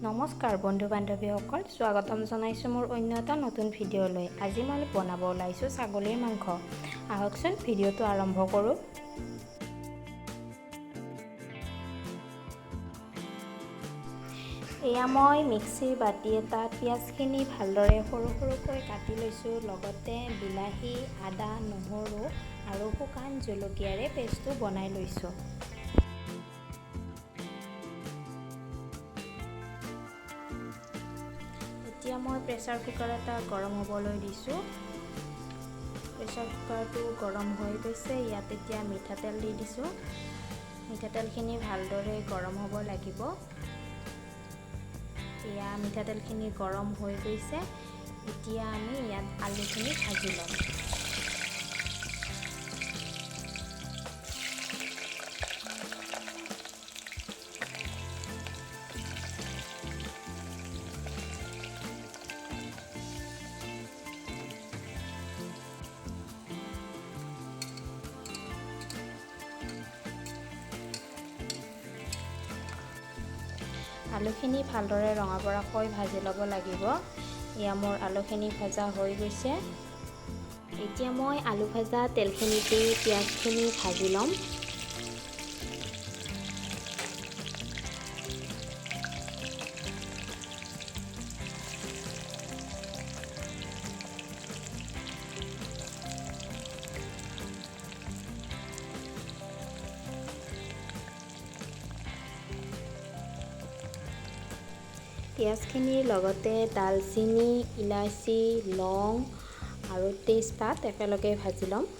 নমস্কাৰ বন্ধু বান্ধৱীসকল, স্বাগতম জনাইছোঁ মোৰ অন্য এটা নতুন ভিডিঅ'লৈ। আজি মই বনাব ওলাইছোঁ ছাগলীৰ মাংস। আহকচোন ভিডিঅ'টো আৰম্ভ কৰোঁ। এয়া মই মিক্সিৰ বাতি এটাত পিঁয়াজখিনি ভালদৰে সৰু সৰুকৈ কাটি লৈছোঁ, লগতে বিলাহী, আদা, নহৰু আৰু শুকান জলকীয়াৰে পেষ্টটো বনাই লৈছোঁ। এতিয়া মই প্ৰেছাৰ কুকাৰ এটা গৰম হ'বলৈ দিছোঁ। প্ৰেছাৰ কুকাৰটো গৰম হৈ গৈছে। ইয়াত এতিয়া মিঠাতেল দি দিছোঁ। মিঠাতেলখিনি ভালদৰে গৰম হ'ব লাগিব। এয়া মিঠাতেলখিনি গৰম হৈ গৈছে। এতিয়া আমি ইয়াত আলুখিনি ভাজি ল'ম। আলুখিনি ভালদৰে ৰঙা পৰাকৈ ভাজি ল'ব লাগিব। এয়া মোৰ আলুখিনি ভজা হৈ গৈছে। এতিয়া মই আলু ভজা তেলখিনিতে পিঁয়াজখিনি ভাজি ল'ম। পিঁয়াজখিনিৰ লগতে ডালচেনি, ইলাচি, লং আৰু তেজপাত একেলগে ভাজি ল'ম।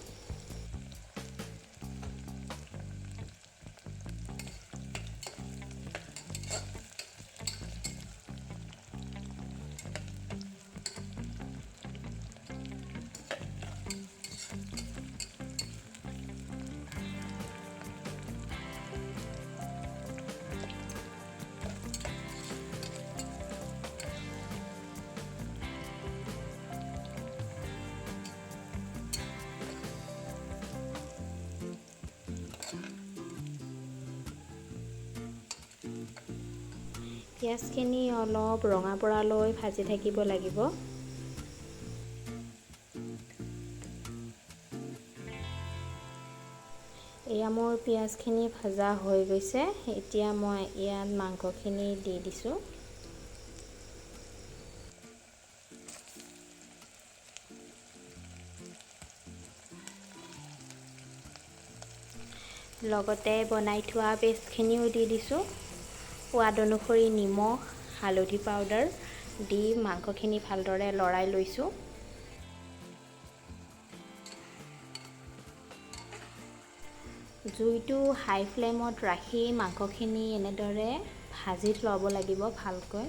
পিঁয়াজখিনি অলপ ৰঙা পৰালৈ ভাজি থাকিব লাগিব। এয়া মোৰ পিঁয়াজখিনি ভাজা হৈ গৈছে। এতিয়া মই ইয়াত মাংসখিনি দি দিছোঁ। লগতে বনাই থোৱা পেষ্টখিনিও দি দিছোঁ। সোৱাদ অনুসৰি নিমখ, হালধি পাউডাৰ দি মাংসখিনি ভালদৰে লৰাই লৈছোঁ। জুইটো হাই ফ্লেমত ৰাখি মাংসখিনি এনেদৰে ভাজি ল'ব লাগিব ভালকৈ।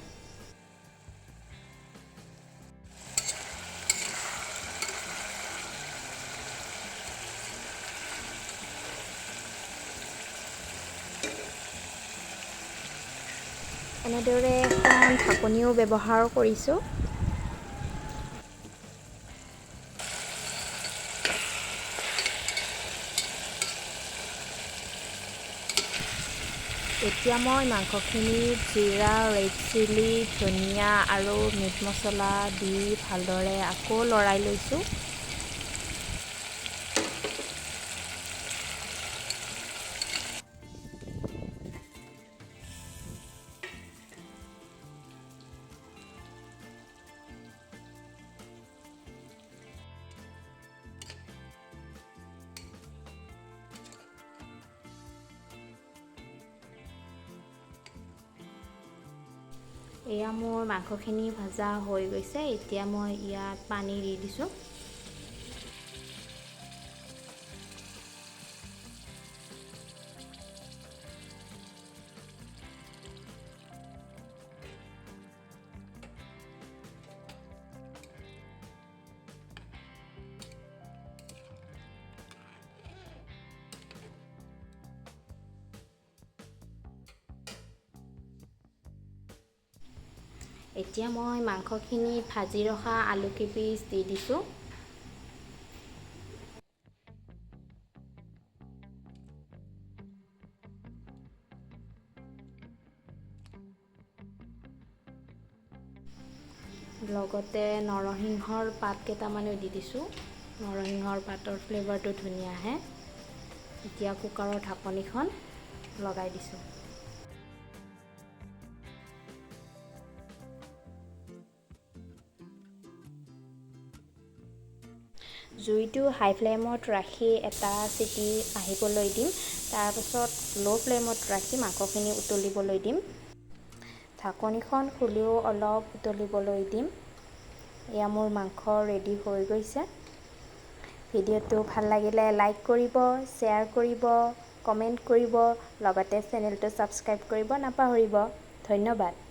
এনেদৰে এখন ঢাকনিও ব্যৱহাৰ কৰিছোঁ। এতিয়া মই মাংসখিনিত জিৰা, ৰেড চিলি, ধনিয়া আৰু মিট মছলা দি ভালদৰে আকৌ লৰাই লৈছোঁ। এয়া মোৰ মাংসখিনি ভাজা হৈ গৈছে। এতিয়া মই ইয়াত পানী দি দিছোঁ। এতিয়া মই মাংসখিনি ভাজি ৰখা আলু কেইপিচ দি দিছোঁ। লগতে নৰসিংহৰ পাত কেইটামানো দি দিছোঁ। নৰসিংহৰ পাতৰ ফ্লেভাৰটো ধুনীয়া আহে। এতিয়া কুকাৰৰ ঢাকনিখন লগাই দিছোঁ। জুইটো হাই ফ্লেমত ৰাখি এটা চিটি আহিবলৈ দিম। তাৰপাছত ল' ফ্লেমত ৰাখি মাংসখিনি উতলিবলৈ দিম। ঢাকনিখন খুলিও অলপ উতলিবলৈ দিম। এয়া মোৰ মাংস ৰেডি হৈ গৈছে। ভিডিঅ'টো ভাল লাগিলে লাইক কৰিব, শ্বেয়াৰ কৰিব, কমেণ্ট কৰিব, লগতে চেনেলটো ছাবস্ক্ৰাইব কৰিব নাপাহৰিব। ধন্যবাদ।